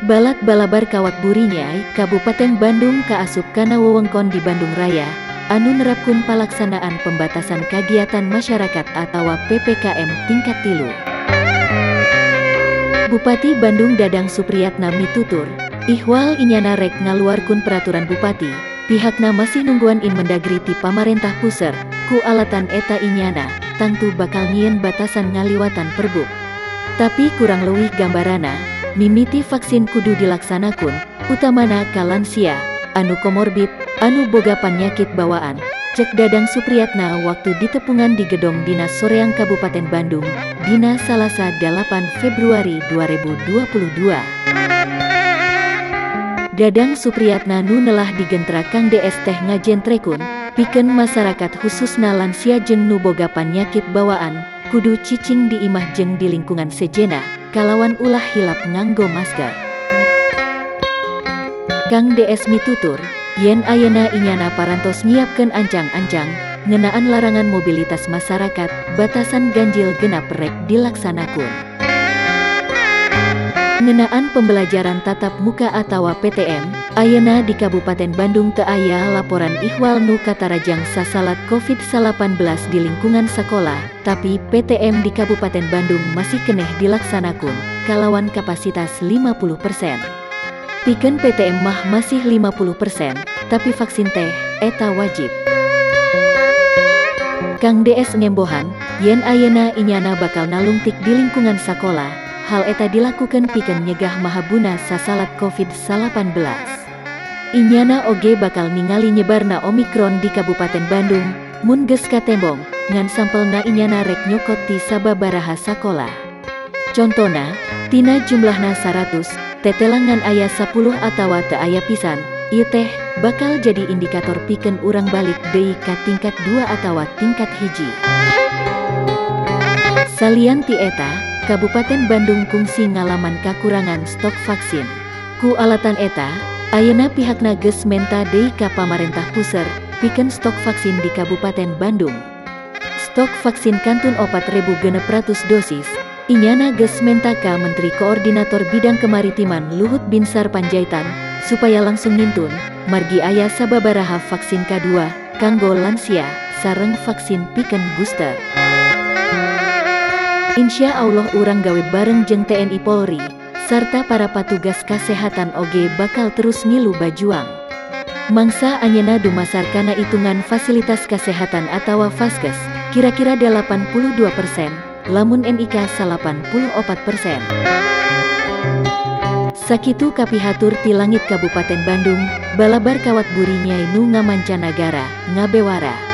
Balad Balabar Kawat Burinyai, Kabupaten Bandung kaasup kana wewengkon di Bandung Raya, anu nerapkeun palaksanaan pembatasan kagiatan masyarakat atawa PPKM tingkat 3. Bupati Bandung Dadang Supriyatna mitutur, ihwal inyana rek ngaluarkeun peraturan bupati, pihakna masih nungguan Inmendagri ti pamarentah puser, ku alatan eta inyana, tangtu bakal nyieun batasan ngaliwatan perbub. Tapi kurang leuwih gambarana, mimiti vaksin kudu dilaksanakeun, utamana ka lansia, anu komorbid, anu boga panyakit bawaan, cek Dadang Supriyatna waktu ditepungan di Gedong Dinas Soreang Kabupaten Bandung, dina Salasa 8 Februari 2022. Dadang Supriyatna nu nelah digentra Kang DS teh ngajentrekeun, pikeun masyarakat khususna lansia jeung nu boga panyakit bawaan, kudu cicing di imah jeung di lingkungan sejena, kalawan ulah hilap nganggo masker. Kang DS mitutur, yen ayeuna inyana parantos nyiapkeun ancang-ancang, ngenaan larangan mobilitas masyarakat, batasan ganjil genap rek dilaksanakeun. Ngenaan pembelajaran tatap muka atawa PTM, ayeuna di Kabupaten Bandung teu aya laporan ihwal nu katarajang sasalat COVID-19 di lingkungan sekolah, tapi PTM di Kabupaten Bandung masih keneh dilaksanakeun, kalawan kapasitas 50%. Pikeun PTM mah masih 50%, tapi vaksin teh, eta wajib. Kang DS ngembohan, yen ayeuna inyana bakal nalungtik di lingkungan sakola, hal eta dilakukan pikeun nyegah mahabuna sasalat COVID-19. Inyana oge bakal ningali nyebarna Omikron di Kabupaten Bandung, mun geus katembong, ngan sampelna inyana rek nyokot ti sababaraha sakola. Contona, tina jumlahna 100, tetelangan aya 10 atawa teu aya pisan, ieu teh bakal jadi indikator pikeun urang balik deui ka tingkat 2 atawa tingkat 1. Salian ti eta, Kabupaten Bandung kungsi ngalaman kakurangan stok vaksin. Ku alatan eta, ayeuna pihakna geus menta deui ka pamarentah puser, pikeun stok vaksin di Kabupaten Bandung. Stok vaksin kantun 4.600 dosis, inyana geus menta ka Menteri Koordinator Bidang Kemaritiman Luhut Binsar Panjaitan, supaya langsung ngintun, margi aya sababaraha vaksin K2, kanggo lansia, sareng vaksin pikeun booster. Insya Allah urang gawe bareng jeung TNI Polri, sarta para patugas kasehatan oge bakal terus ngilu bajuang. Mangsa anjeunna dumasar kana itungan fasilitas kesehatan atawa faskes, kira-kira 82%, lamun NIK 84%. Sakitu kapihatur ti langit Kabupaten Bandung, Balabar Kawat Burinyai nu ngamancanagara, ngabewara.